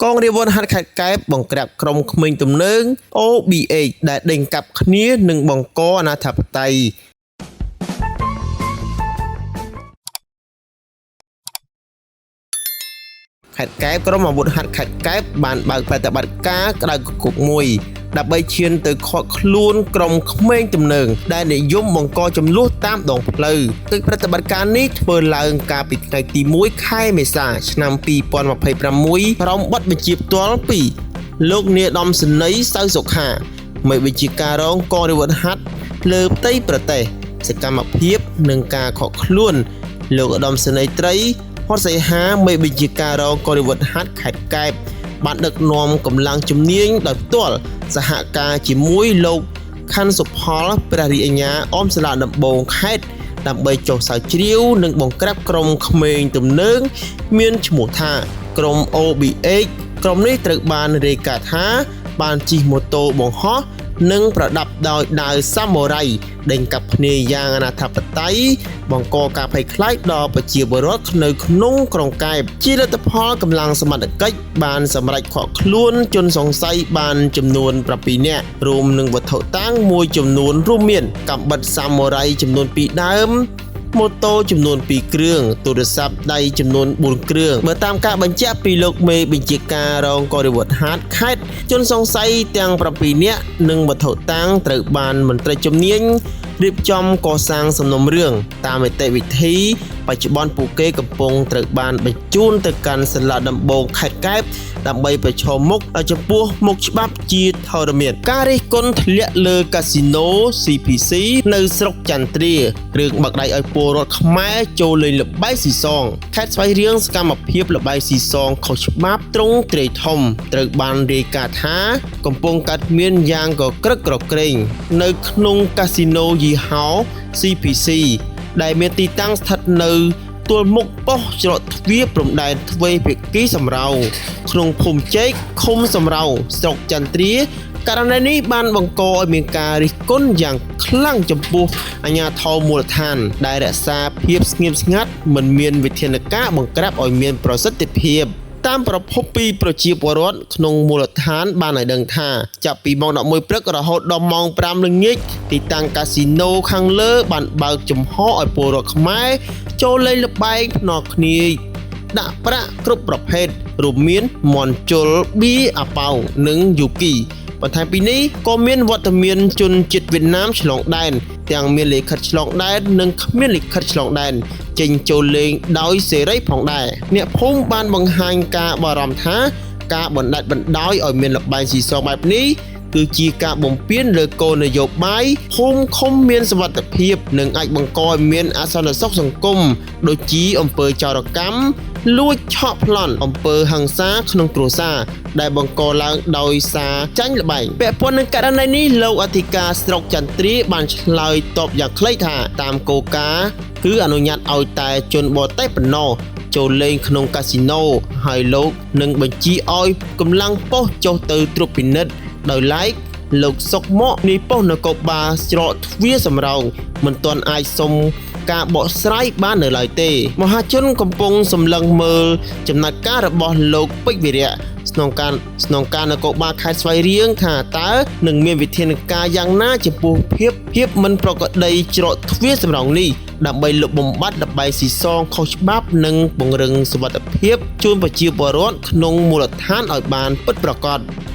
កងរាជអាវុធហត្ថខេត្តកែបបង្ក្រាបក្រុមក្មេងទំនើង OBH ដែលដេញកាប់គ្នានិងបង្កអនាធិបតេយ្យ ខេត្តកែបក្រុមអាវុធហត្ថខេត្តកែបបានបើកប្រតិបត្តិការក្តៅគគុកមួយដើម្បីឈានទៅឃាត់ខ្លួនក្រុមក្មេងទំនើងដែលនិយមបង្កចំនួនតាមដងផ្លូវកិច្ចប្រតិបត្តិការនេះធ្វើឡើងកាលពីថ្ងៃទី1ខែមេសាឆ្នាំ2026ក្រោមបទបញ្ជាផ្ទាល់ពីលោកនាយឧត្តមសេនីយ៍សៅសុខាមេបញ្ជាការរងកងរាជអាវុធហត្ថលើផ្ទៃប្រទេសសកម្មភាពនិងការខកខ្លួនលោកឧត្តមសេនីយ៍ត្រី ហត់សីហាមេបញ្ជាការរងកងរាជអាវុធហត្ថខេត្តកែបបានដឹកនាំកម្លាំងជំនាញដោយផ្ទាល់សហការជាមួយលោកខាន់សុផលព្រះរាជអាជ្ញាអមសាលាដំបងខេត្តដើម្បីចុះស្រាវជ្រាវនិងបង្ក្រាបក្រុមក្មេងទំនើងមានឈ្មោះថាក្រុម OBH ក្រុមនេះត្រូវបានរាយការណ៍ថាបានជិះម៉ូតូបង្ហោះនិងប្រដាប់ដោយដាវសាមូរ៉ៃដេញកាប់គ្នាយ៉ាងអនាធិបតេយ្យបង្កការភ័យខ្លាចដល់ប្រជាពលរដ្ឋនៅក្នុងក្រុងកែបជាលទ្ធផលកម្លាំងសមត្ថកិច្ចបានសម្រេចឃាត់ខ្លួនជនសង្ស័យបានចំនួន7នាក់រួមនឹងវត្ថុតាងមួយចំនួនរួមមានកាំបិតសាមូរ៉ៃចំនួន2ដើមម៉ូតូចំនួន2គ្រឿងទូរស័ព្ទដៃចំនួន4គ្រឿងបើតាមការបញ្ជាក់ពីលោកមេបញ្ជាការរងកងរាជអាវុធហត្ថខេត្តជនសង្ស័យទាំង7នាក់និងវត្ថុតាងត្រូវបានមន្ត្រីជំនាញរៀបចំកសាងសំណុំរឿងតាមនីតិវិធីបច្ចុប្បន្នពួកគេកំពុងត្រូវបានបញ្ជូនទៅកាន់សាលាដំបងខេត្តកែបដើម្បីប្រឈមមុខចំពោះមុខច្បាប់ជាធរមានការរិះគន់ធ្លាក់លើកាស៊ីណូ CPC នៅស្រុកចន្ទ្រារឿងបាក់ដៃឲ្យពលរដ្ឋខ្មែរចូលលេងល្បែងស៊ីសងខេត្តស្វាយរៀងសកម្មភាពល្បែងស៊ីសងខុសច្បាប់ទ្រង់ទ្រាយធំត្រូវបានរាយការណ៍ថាកំពុងកើតមានយ៉ាងកក្រឹកក្រក្រែងនៅក្នុងកាស៊ីណូយីហោ CPC ដែលមានទីតាំងស្ថិតនៅទល់មុខប៉ុស្តិ៍ច្រកទ្វារព្រំដែនទ្វេភាគីសំរោងក្នុងភូមិចេកឃុំសំរោងស្រុកចន្ទ្រាករណីនេះបានបង្កឲ្យមានការរិះគន់យ៉ាងខ្លាំងចំពោះអាជ្ញាធរមូលដ្ឋានដែលរក្សាភាពស្ងៀមស្ងាត់មិនមានវិធានការបង្ក្រាបឲ្យមានប្រសិទ្ធភាពតាមប្រភពពីប្រជាពលរដ្ឋក្នុងមូលដ្ឋានបានឲ្យដឹងថាចាប់ពីម៉ោង11ព្រឹករហូតដល់ម៉ោង5ល្ងាចទីតាំងកាស៊ីណូខាងលើបានបើកចំហឲ្យពលរដ្ឋខ្មែរចូលលេងល្បែងភ្នាល់គ្នាដាក់ប្រាក់គ្រប់ប្រភេទរួមមានមន់ជុលប៊ីអាប៉ោងនិងយូគីបន្ថែមពីនេះក៏មានវត្តមានជនជាតិវៀតណាមឆ្លងដែនទាំងមានលិខិតឆ្លងដែននិងគ្មានលិខិតឆ្លងដែនចេញចូលលេងដោយសេរីផងដែរអ្នកភូមិបានបង្ហាញការបារម្ភថាការបណ្ដែតបណ្ដោយឲ្យមានល្បែងស៊ីសងបែបនេះគឺជាការបំពានលើគោលនយោបាយភូមិឃុំមានសុវត្ថិភាពនិងអាចបង្កឲ្យមានអសន្តិសុខសង្គមដូចជាអំពើចោរកម្មលួចឆក់ប្លន់អំពើហិង្សាក្នុងគ្រួសារដែលបង្កឡើងដោយសារចាញ់ល្បែងពាក់ព័ន្ធនឹងករណីនេះលោកអធិការស្រុកចន្ទ្រាបានឆ្លើយតបយ៉ាងខ្លីថាតាមគោលការណ៍គឺអនុញ្ញាតឲ្យតែជនបរទេសប៉ុណ្ណោះចូលលេងក្នុងកាស៊ីណូហើយលោកនឹងបញ្ជាឲ្យកម្លាំងប៉ុស្តិ៍ចុះទៅត្រួតពិនិត្យដោយឡែកលោកសុកមកនៃប៉ុស្តិ៍នគរបាលច្រកទ្វារសំរោងមិនទាន់អាចសុំការបកស្រាយបាននៅឡើយទេមហាជនកំពុងសម្លឹងមើលចំណាត់ការរបស់លោកពេជ្រវីរៈស្នងការស្នងការនគរបាលខេត្តស្វាយរៀងថាតើនឹងមានវិធានការយ៉ាងណាចំពោះភាពមិនប្រក្រតីច្រកទ្វារសំរោងនេះដើម្បីលុបបំបាត់ល្បែងស៊ីសងខុសច្បាប់និងពង្រឹងសុវត្ថិភាពជូនប្រជាពលរដ្ឋក្នុងមូលដ្ឋានឲ្យបានពិតប្រាកដ។